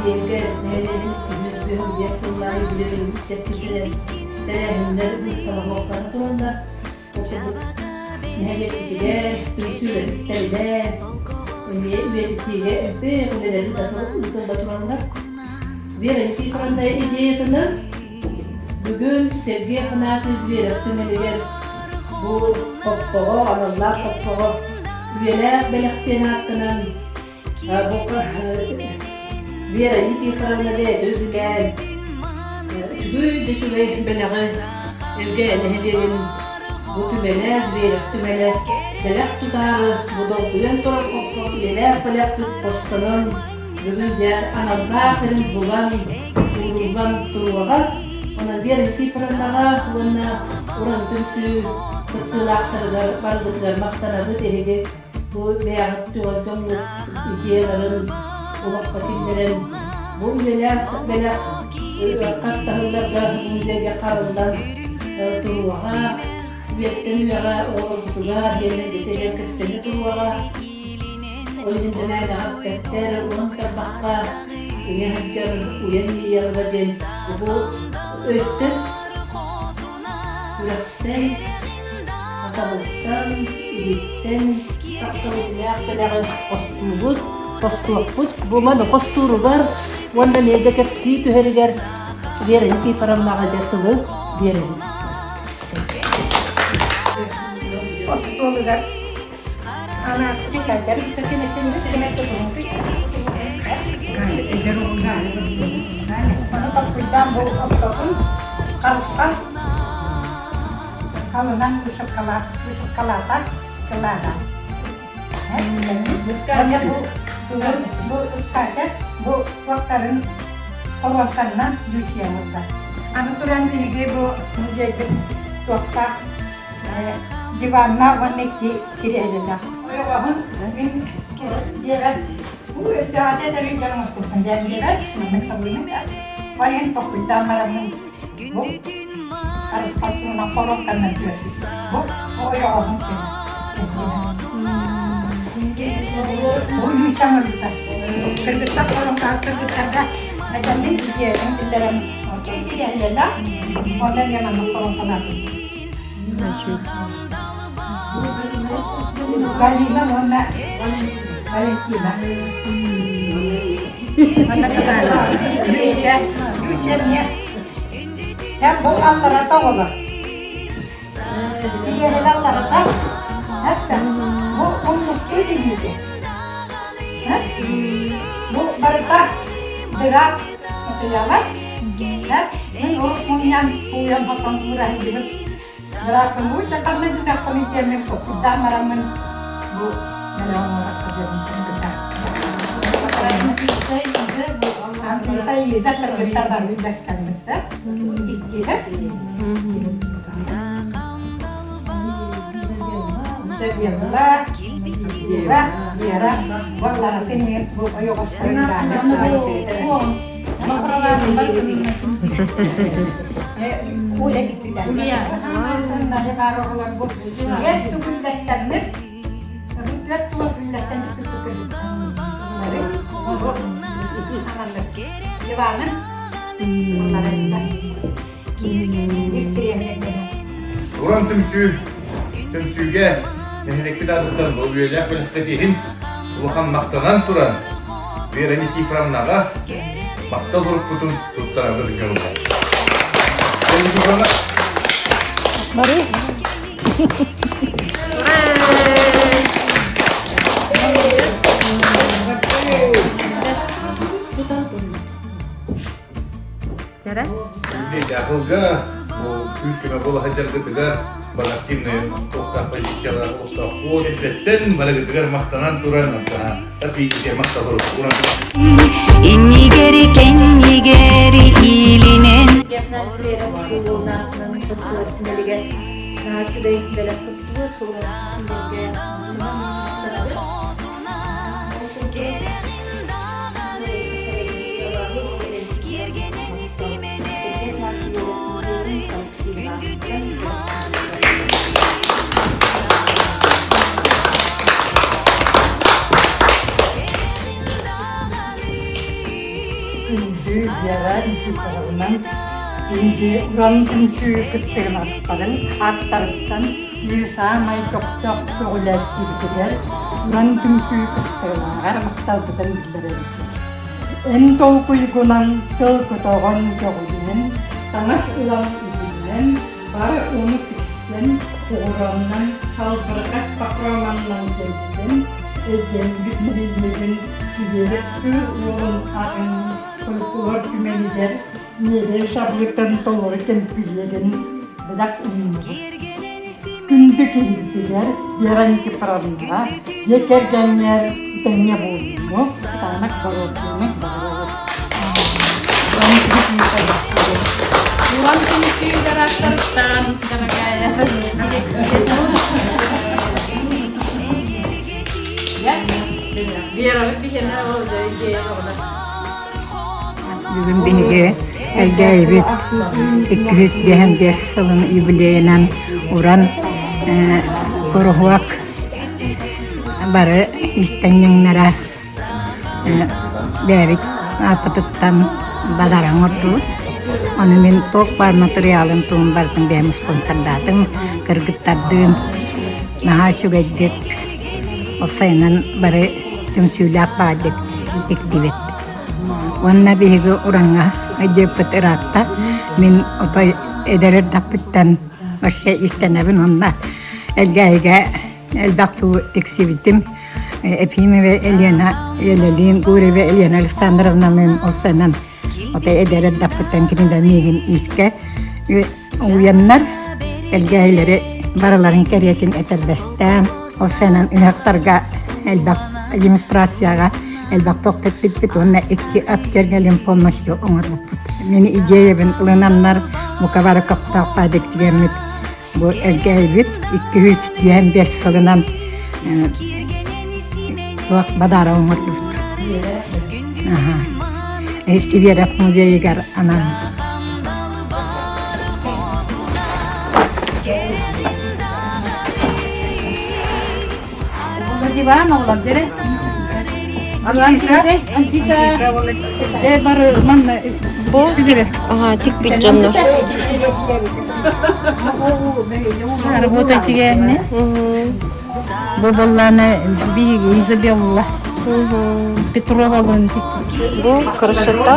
Нэһилиэккэ нэһилиэгин 155 сыллааҕы юбилейын чэрчитинэн тэрээһиннэр быысталаһыахтара тураллар. Ол курдук нэһилиэкпитигэр түмсүүлэр истэллэр, эмиэ үйэтитиигэ элбэх үлэлэри ыытылла тураллар. Вера Никифоровна идеятынан бүгүн Сергей Афанасьевич Зверев түмэлигэр бу хоппоҕо, аналлаах хоппоҕо үйэлээх бэлэх диэн ааттанан Вера Никифоровна бэйэтэ үбүлээн, үчүгэй да үчүгэй бэлэҕи Элгэ нэһилиэгин бу түмэлэ, Зверев түмэлэ бэлэх тутаары бу долгуйан турар хоппо үйэлээх бэлэхпит хостонон бүгүн дьэ аналлаах сирин булан, ууруллан туруоҕа. Онон Вера Никифоровнаҕа уонна Уран түмсүү кыттыылаахтарыгар барыгытыгар махтанабыт эһиги Бу бэйэҕит чугас дьоҥҥут идеяларын олоххо киллэрэн, бу үлэлээх бэлэх хас да сылларга музейга хараллан туруоҕа, үйэттэн үйэҕэ оҕолорбутугар диэннэргитигэр кэпсэнэ туруоҕа. Ол иһин да мээнэҕэ эппэттэр, уон тарбахха уйа сылдьар уйан иэйэҕэ диэн бу өйтөн Үрэхтэн, Хатабылтан, Илиттэн тахсар бэлэҕи хостуубут, хостуохпут. Бу маны хостууругар уонна миэдьэ кэпсии түһэригэр Вера Никифоровнаҕа дьэ тылы биэрэбит. Остуолугар Ону толкуйдаан бу ортотун харысхал халынан вышивкалаата кылаана. Уонна бу бу ыскаата бу туохтарын хоруоҥканнан Люция Аны туран биһиги бу музейбыт туохтаах Диванна уонна икки кириэһилэлээх. Ойоҕоһун мин диэбэт, бу өйдөөҕүтэ этэрин дьон оҥостубутун диэн диэбэт, маннык сабыыны Ол иһин толкуйдаан бараммын бу харысхал туһунан хоруоптанан түөрбүт. Бу ойоҕоһун кэнэ. Бу үүт оҥорбута. Кыргыттар хоруоптаах кыргыттарга этэммин идеятын биллэрэн кириэһилэлээх, онон эмиэ маннык хоруоптанаатым. Галина уонна Валентина. Манна кытаанах. Люся, Люся эмиэ. Һэм бу алларата оҕолор. Ийэлэр алларата. Хатта бу муннуктуу тигиитэ. Бу барыта дыраап матырыйаала. Мин урут мунньан тууйан хотон уураһыйдыбыт. Бырааппын чахаммын дьаххаммын диэммин куппутдаан бараммын бу бэлэҕи оҥороххо диэн кыргыттар. Анфиса Ида кыргыттар барбыт дастаммыттар. Иккиһэ. Изабелла, Ира, Вера, уолларатын бу ойоҕосторун Уран түмсүү түмсүүгэ нэһилиэкпит аатыттан үөрүүлээх бэлэхтэр иһин улахан махтанан туран Вера Никифоровнаҕа махтал уруккутун туттарабыт дьоҥҥо. Вера Никифоровна. Бары. Дьаһалга бу күүс-көмө буола сылдьаргытыгар активнай туохтаах позициялар олохтоох эрдэттэн барыгытыгар махтанан туран тапиитигэ махтал уран Иннигери кэннигери иилинэн Киэргэнэн симэнэн турарын күндүтүн Вера Никифоровна биһиги уран түмсүү кыттыгынастарын ааттарыттан биир саамай көхтөөх көҕүлээччибитигэр уран түмсүү кыттыгынааҕар махталбытын биллэрэбит. Эн толкуйгунан тыл көтөҕөн көҕүлүнэн, таҥас ылан үтүллэн, бары ону тиксэн, оҕуруоннан, салбырҕас бахроманнан кэлсэн, эйгэммит нэһилиэгин Сибиэрэп Кыыл Уолун аатын фольклор түмэлигэр миэбэл сабыытын толору кэмпилиэгин бэлэх ууннубут. Күндү киһибитигэр Вера Никифоровнаҕа дьиэ кэргэҥҥэр этэҥҥэ буолууну, кытаанах доруобуйаны баҕарабыт. Уран түмсүү гаражтарыттан, дорогая. Бүгүн биһиги Элгээйибит 255 сылын юбилейынан уран куруһуок бары иистэнньэҥнэрэ бэйэбит ааппытыттан бадараҥ оҥордубут. Ону мин туох баар матырыйаалын тугун барытын бэйэм спонсордаатым, кыргыттардыын наһаа үчүгэйдик уопсайынан бары түмсүүлээх баҕайдык тиктибит. Уонна биһиги ураҥҥа дьиэппит ыраатта. Мин отой эдэр эрдэхпиттэн вообще истэнэбин уонна Элгээйигэ элбэх туу тиксибитим. Ефимова Елена Елелин, Гурьева Елена Александровналыын уопсайынан отой эдэр эрдэхпиттэн кинилэр миигин иискэ Уйаннар Элгээйилэри барыларын кэриэтин этэрбэстээн, ол сайынан ыһыахтарга элбэх демонстрацияҕа элбэх тохтоппиппит уонна икки ат кэргэлин полностью оҥорбуппут. Мин идеябын ылынаннар бука бары көхтөөх баадык тигэммит бу Элгээйибит 255 сылынан туох бадаара оҥорбут. Сибиэрэп музейыгар анаан. Диван олор дере. Анфиса, Анфиса, дьэ бары манна Бу аха тикпит дьоннор. Работа тигэнни. Бу болланы биһиги Изабелла Петрова Бу красота.